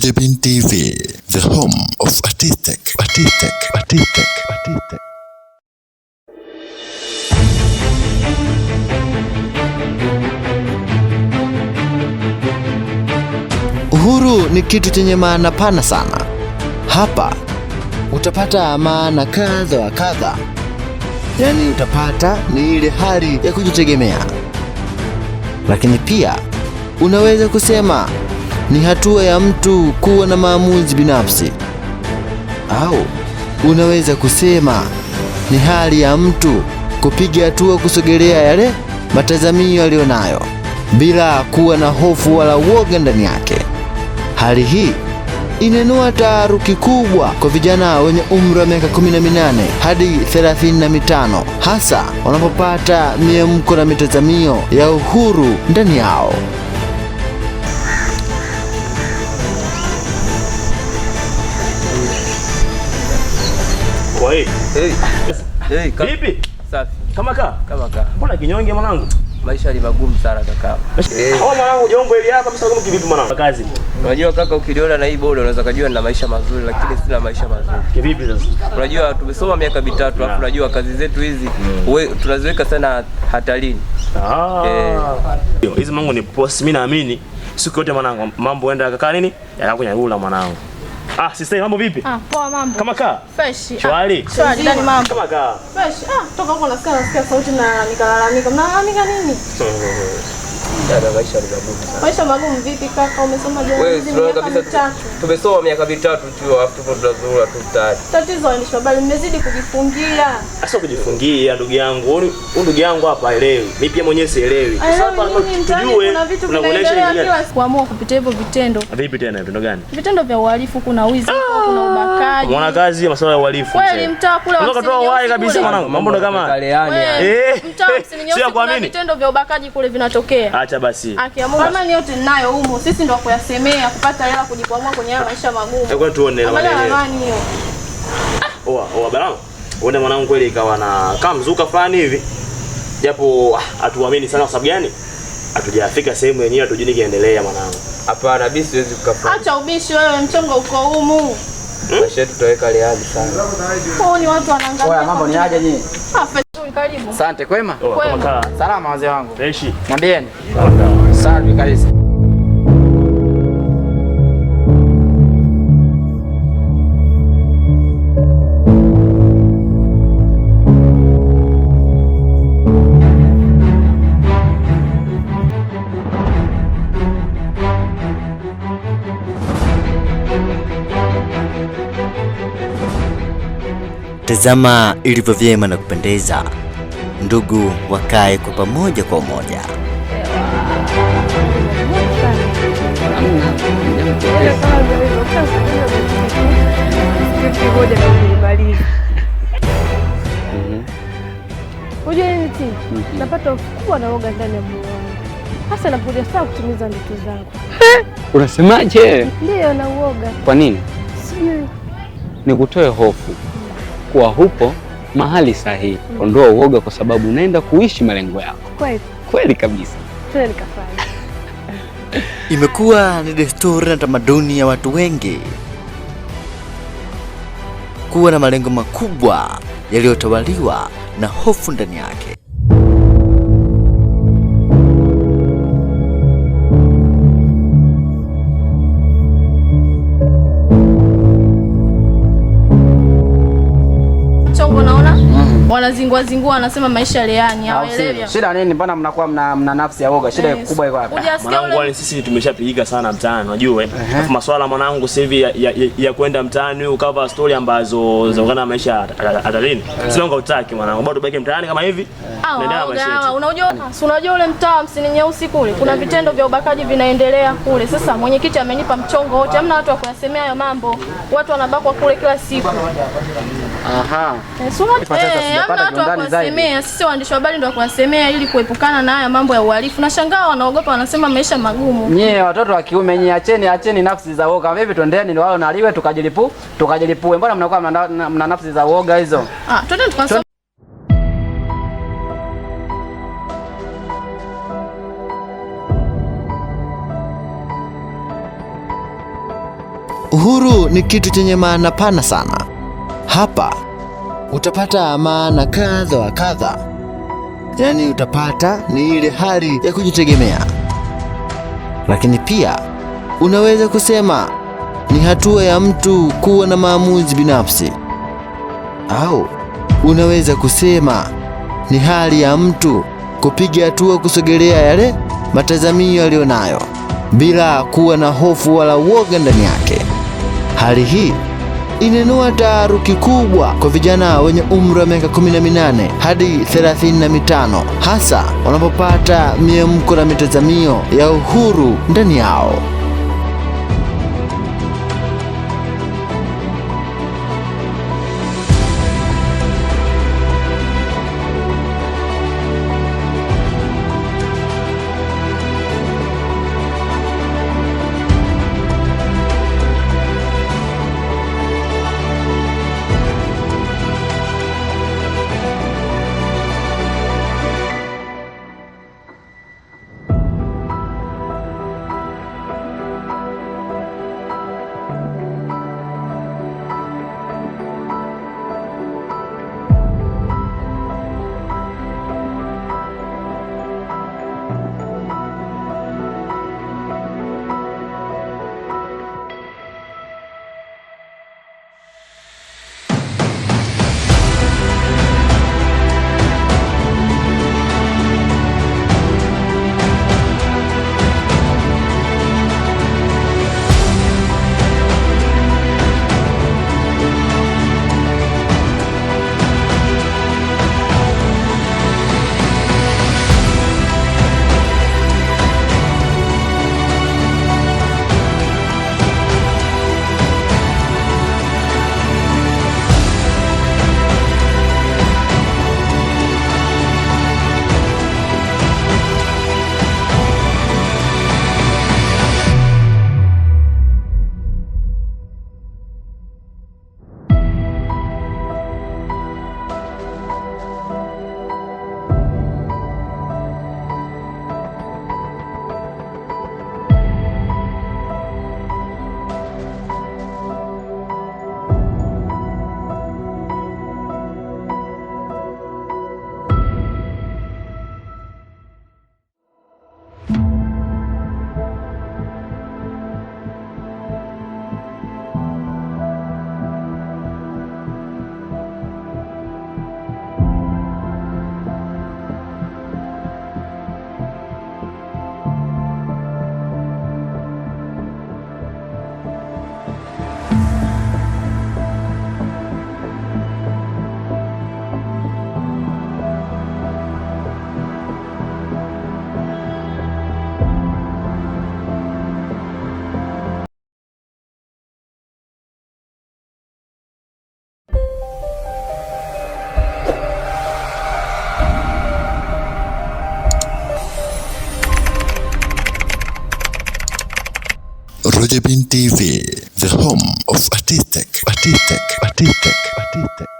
The Bean TV, the home of artistic, artistic, artistic, artistic. Uhuru ni kitu chenye maana pana sana. Hapa utapata maana kadha wa kadha, yaani utapata ni ile hali ya kujitegemea, lakini pia unaweza kusema ni hatua ya mtu kuwa na maamuzi binafsi, au unaweza kusema ni hali ya mtu kupiga hatua kusogelea yale matazamio aliyonayo bila kuwa na hofu wala uoga ndani yake. Hali hii inainua taharuki kubwa kwa vijana wenye umri wa miaka 18 hadi 35, hasa wanapopata miemko na mitazamio ya uhuru ndani yao. Hey. Hey, Vipi? Safi. Kama kaa? Kama kaa. Mbona kinyonge mwanangu? Maisha ni magumu sana kaka. Eh. Oh mwanangu jombo ili hapa msa kama kivipi mwanangu? Kazi. Unajua kaka, ukiliona na hii boda unaweza kujua nina maisha mazuri, lakini sina maisha mazuri. Kivipi sasa? Unajua tumesoma miaka mitatu alafu unajua kazi zetu hizi tunaziweka sana hatarini. Ah. Hizi mangu ni post, mimi naamini siku yote mwanangu mambo enda kaka nini? Yanakunyangula mwanangu. Ah, sister mambo vipi? Ah, poa mambo. Kama kaa? Fresh. Shwari. Shwari, ndani mambo. Kama kaa? Fresh. Ah, toka huko nasikia sauti na nikalalamika. Mnalalamika nini? Dada, maisha ni magumu sana. Maisha magumu vipi kaka? Umesoma Wewe jana tunaona miaka kabisa mitatu. tumesoma miaka mitatu tu alafu tupo tunazurura tu mtaani. Tatizo waandishi wa habari mmezidi kujifungia. Sasa kujifungia ndugu yangu. Huyu ndugu yangu hapa haelewi. Mimi pia mwenyewe sielewi. Haelewi nini mtaani kuna vitu vinaendelea kila siku kuamua kupitia hivyo vitendo. Vipi tena vitendo gani? Vitendo vya uhalifu, kuna wizi, kuna ubakaji. Mwana kazi masuala ya uhalifu. Kweli mtaa kule wa kutoa uhai kabisa mwanangu. Mambo ndo kama Kaleani. eh, mtaa msini kuna vitendo vya ubakaji kule vinatokea. Acha basi. Akiamua kama ni yote ninayo humo, sisi ndio kuyasemea kupata hela kujikwamua kwenye haya maisha magumu. Hebu tuone maneno. Hiyo. Oa, oa bana. Uone mwanangu kweli ikawa na kama mzuka fulani hivi. Japo hatuamini sana kwa sababu gani? Hatujafika sehemu yenyewe, hatujui kiendelea mwanangu. Hapana, mimi siwezi kukafanya. Acha ubishi wewe, mchongo uko humu. Maisha yetu tutaweka leani sana. Hao ni watu wanaangalia. Oya, mambo ni aje nyinyi? Ah, karibu. Asante, kwema? Kwema. Salama wazee wangu. Fresh. Mwambieni. Safi kabisa. Tazama ilivyo vyema na kupendeza ndugu wakae kwa pamoja kwa umoja. Unajua nini ti? Napata hofu kubwa na woga ndani ya moyo wangu, hasa napokuja saa kutimiza ndoto zangu. Unasemaje? Ndiyo, na uoga. Kwa nini? Sijui. Nikutoe hofu kuwa hupo mahali sahihi. Ondoa uoga kwa sababu unaenda kuishi malengo yako. Kweli. Kweli kabisa. Twende nikafanya. Imekuwa ni desturi na tamaduni ya watu wengi kuwa na malengo makubwa yaliyotawaliwa na hofu ndani yake. Chongo naona wanazingua zingua, wanasema maisha leani, hawaelewi. Shida nini? Mbona mnakuwa mna nafsi ya woga? Shida kubwa iko hapa. Mwanangu, wale sisi tumeshapigika sana mtaani, unajua eh. Alafu maswala mwanangu sasa hivi ya kwenda mtaani ukava story ambazo zinaungana na maisha hatarini. Sio ngo utaki mwanangu, bado tubaki mtaani kama hivi. Naendelea maisha yetu. Unajua, unajua ule mtaa Msini Nyeusi kule kuna vitendo vya ubakaji vinaendelea kule. Sasa mwenyekiti amenipa mchongo wote, hamna watu wa kuyasemea hayo mambo. Watu wanabakwa kule kila siku. Aha. Hamna watu wa kuwasemea. Sisi waandishi wa habari ndio kuwasemea ili kuepukana na haya mambo ya uhalifu. Nashangaa wanaogopa, wanasema maisha magumu. Nyie watoto wa kiume nyie, acheni nafsi za woga. Vipi, twendeni wao na liwe tukajilipue. Mbona mnakuwa mna nafsi za woga hizo? Ah, twende tukasome. Uhuru ni kitu chenye maana pana sana. Hapa utapata maana kadha wa kadha. Yaani utapata ni ile hali ya kujitegemea. Lakini pia unaweza kusema ni hatua ya mtu kuwa na maamuzi binafsi. Au unaweza kusema ni hali ya mtu kupiga hatua kusogelea yale matazamio aliyonayo bila kuwa na hofu wala uoga ndani yake. Hali hii inainua taharuki kubwa kwa vijana wenye umri wa miaka 18 hadi 35, hasa wanapopata miemko na mitazamio ya uhuru ndani yao. Roger Bean TV, the home of artistic, artistic, artistic, artistic.